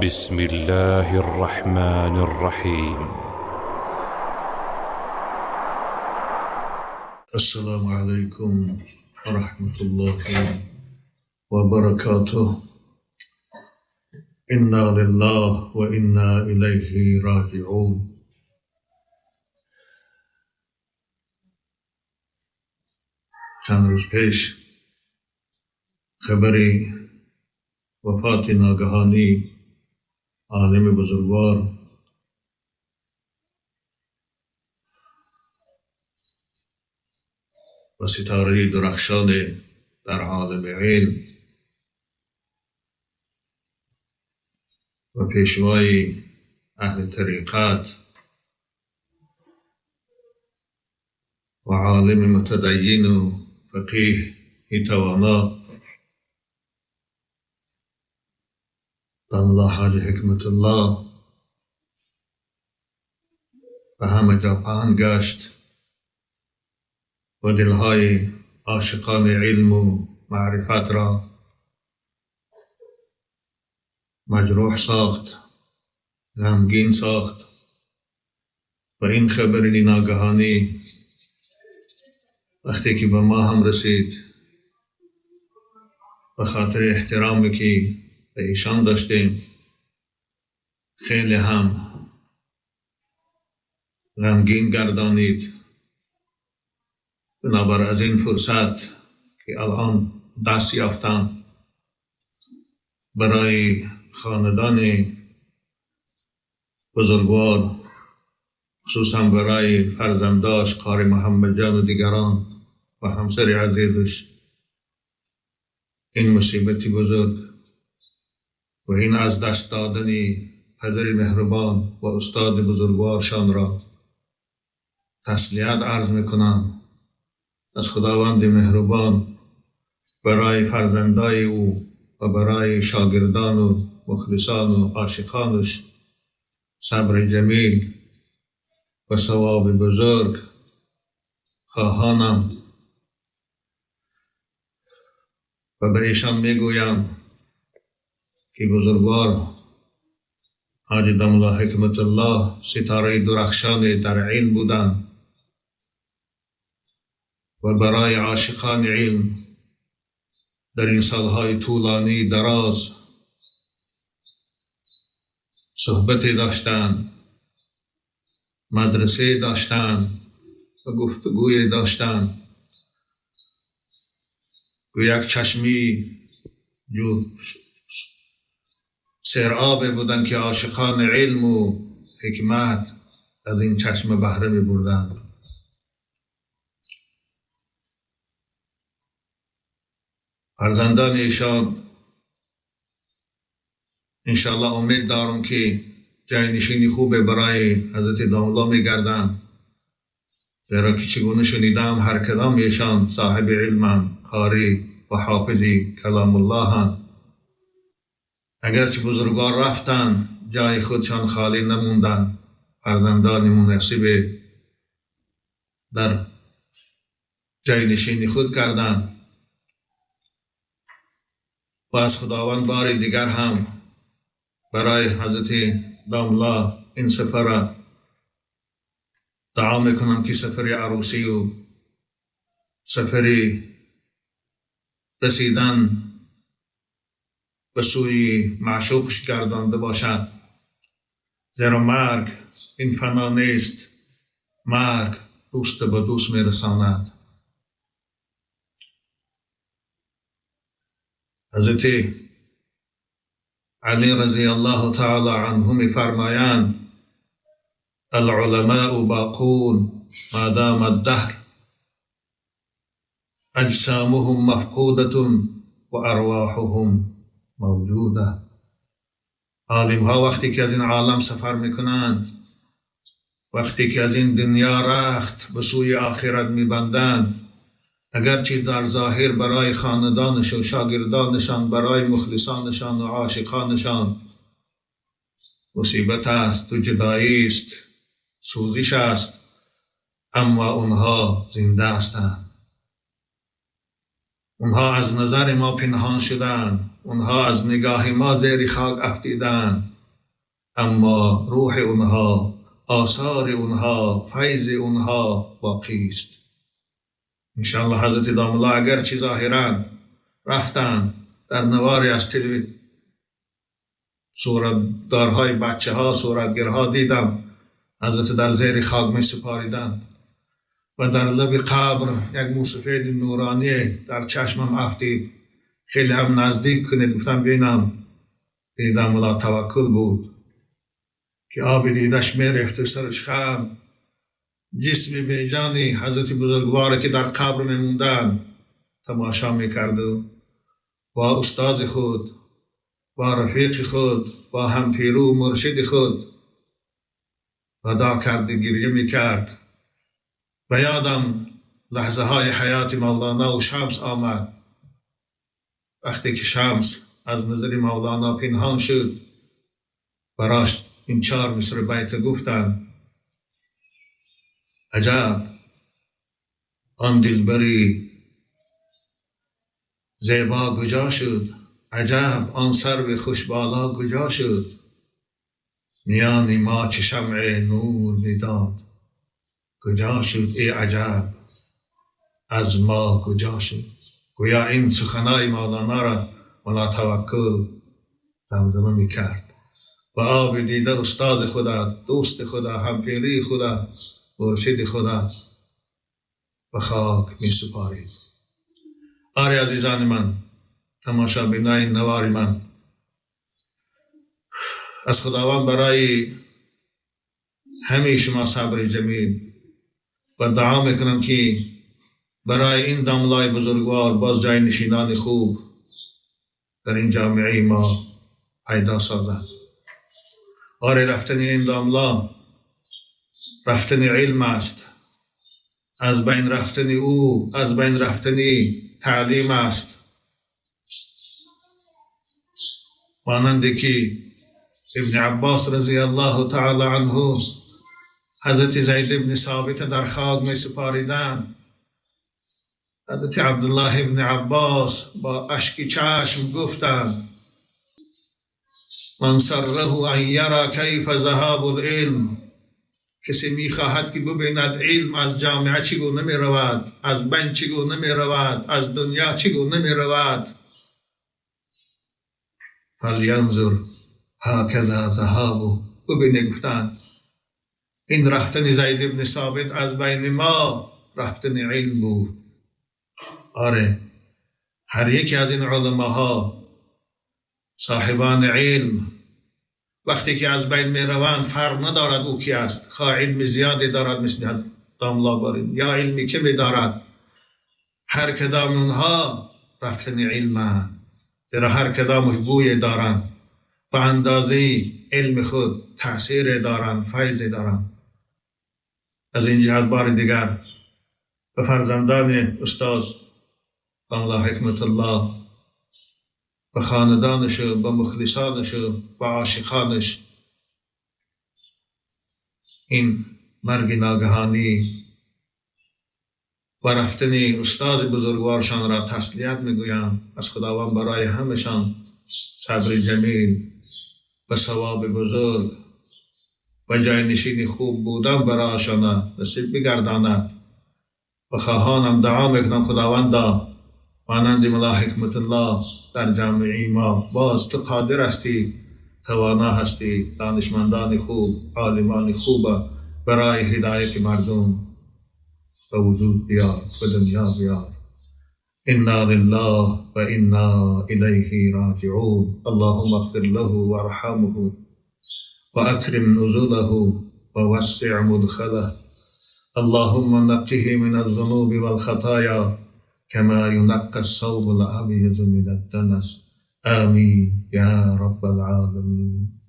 بسم الله الرحمن الرحيم. السلام عليكم ورحمة الله وبركاته. إنا لله وإنا إليه راجعون. چند روز پیش خبری وفات ناگهانی عالم بزرگوار و ستاره درخشان در عالم علم و پیشوای اهل طریقت و عالم متدین و فقیه توانا داملا حاج حکمت الله به همه جا پهن گشت و دلهای عاشقان علم و معرفت را مجروح ساخت، غمگین ساخت و این خبر ناگهانی وقتی که به ما هم رسید، به خاطر احترامی که به ایشان داشتیم خیلی هم غمگین گردانید. بنابر از این فرصت که الان دست یافتم برای خاندان بزرگوار، خصوصا برای فرزنداش قاری محمد جان و دیگران و همسر عزیزش، این مصیبت بزرگ و این از دست دادن پدر مهربان و استاد بزرگوارشان را تسلیت عرض میکنم. از خداوند مهربان برای فرزندای او و برای شاگردان و مخلصان و عاشقانش صبر جمیل و ثواب بزرگ خواهانم و به ایشان میگویم که بزرگوار حاج داملا حکمت الله ستاره درخشان در علم بودند و برای عاشقان علم در این سالهای طولانی دراز صحبت داشتند، مدرسه داشتند و گفتگوی داشتند. یک چشمی جو سرآب بودند که عاشقان علم و حکمت از این چشم بهره می بردند. فرزندان ایشان انشاءالله امید دارم که جاینشینی خوب برای حضرت داملا میگردند، زیرا که چگونه شنیدم هر کدام ایشان صاحب علم، قاری و حافظ کلام الله هستند. اگرچه بزرگوار رفتند جای خودشان خالی نموندند، فرزندان مناسب در جاینشینی خود کردند و از خداوند بار دیگر هم برای حضرت داملا این سفر را دعا میکنم که سفر عروسی و سفر رسیدن به سوی معشوقش گردانده باشد، زیرا مرگ این فنا نیست، مرگ دوست به دوست میرساند. حضرت علی رضی الله تعالی عنه میفرمایند العلماء باقون ما دام الدهر اجسامهم مفقودة و ارواحهم موجوده. عالم ها وقتی که از این عالم سفر میکنند، وقتی که از این دنیا رخت به سوی آخرت میبندند، اگرچه در ظاهر برای خاندانش و شاگردانشان، برای مخلصانشان و عاشقانشان مصیبت است و جدایی است، سوزش است، اما اونها زنده هستند. اونها از نظر ما پنهان شدند، اونها از نگاه ما زیر خاک افتیدند، اما روح اونها، آثار اونها، فیض اونها باقی است. انشاءالله حضرت داملا اگرچه ظاهرا رفتند، در نواری از تلویزیون صورتدارهای بچه ها، صورتگرها دیدم حضرت در زیر خاک می سپاریدند و در لب قبر یک موسفید نورانی در چشمم افتید. خیلی هم نزدیک کنید، گفتم بینم. دیدم ملا توکل بود که آب دیدش میرفت و سرش خم. جسم بیجانی حضرت بزرگوار که در قبر میموندن تماشا میکرد و با استاد خود، با رفیق خود، با همپیرو مرشد خود ودا کرد، گریه میکرد. و یادم لحظه های حیات مولانا و شمس آمد. وقتی که شمس از نظر مولانا پنهان شد، براش این 4 مصرع بیت گفتند: عجب آن دلبری زیبا کجا شد، عجب آن سرو خوشبالا کجا شد، میان ما چه شمع نور میداد، کجا شد ای عجب از ما کجا شد. گویا این سخنای مولانا را مولا توکل زمزمه میکرد و آب دیده استاد خدا، دوست خدا، همپیری خدا، مرشد خدا به خاک می سپارید. آره عزیزان من، تماشابینای نوار من، از خداوند برای همه شما صبر جمیل و دعا میکنم که برای این داملای بزرگوار باز جای نشینان خوب در این جامعه ما پیدا سازد. آره رفتن این داملا رفتن علم است، از بین رفتن او از بین رفتن تعلیم است. مانند که ابن عباس رضی الله تعالی عنه حضرت زید ابن ثابت در خاک می سپاریدند، حضرت عبدالله ابن عباس با اشک چشم گفتند: من سره ان یرا کیف ذهاب العلم. کسی میخواهد که ببیند علم از جامعه چگونه میرود، از بین چگونه میرود، از دنیا چگونه میرود، فلینظر هکذا ذهابه. ببینه، گفتند این رفتن زید ابن ثابت از بین ما رفتن علم بود. آره هر یکی از این علماها صاحبان علم وقتی که از بین می روند فرق ندارد او کی است، خواه علم زیادی دارد مثل داملا بارین یا علمی کمی دارد، هر کدام اونها رفتن علم، زیرا هر کدامش بوی دارند، به اندازه علم خود تأثیر دارند، فیض دارند. از این جهت بار دیگر به فرزندان استاد داملا حکمت الله، به خاندانش، به مخلصانش، به عاشقانش این مرگ ناگهانی و رفتن استاد بزرگوارشان را تسلیت میگویم. از خداوند برای همشان صبر جمیل و ثواب بزرگ و جاینشین خوب بودن برایشان نصیب بگرداند. و خواهانم دعا میکنم خداوندا مانند ملا حکمت الله در جامعه ما باز تو قادر هستی، توانا هستی، دانشمندان خوب، عالمان خوب برای هدایت مردم به وجود بیار، به دنیا بیار. انا لله و انا الیه راجعون. اللهم اغفر له وارحمه و اکرم نزوله و وسع مدخله. اللهم نقه من الذنوب والخطایا كما ينقى الثوب الأبيض من الدنس. آمين يا رب العالمين.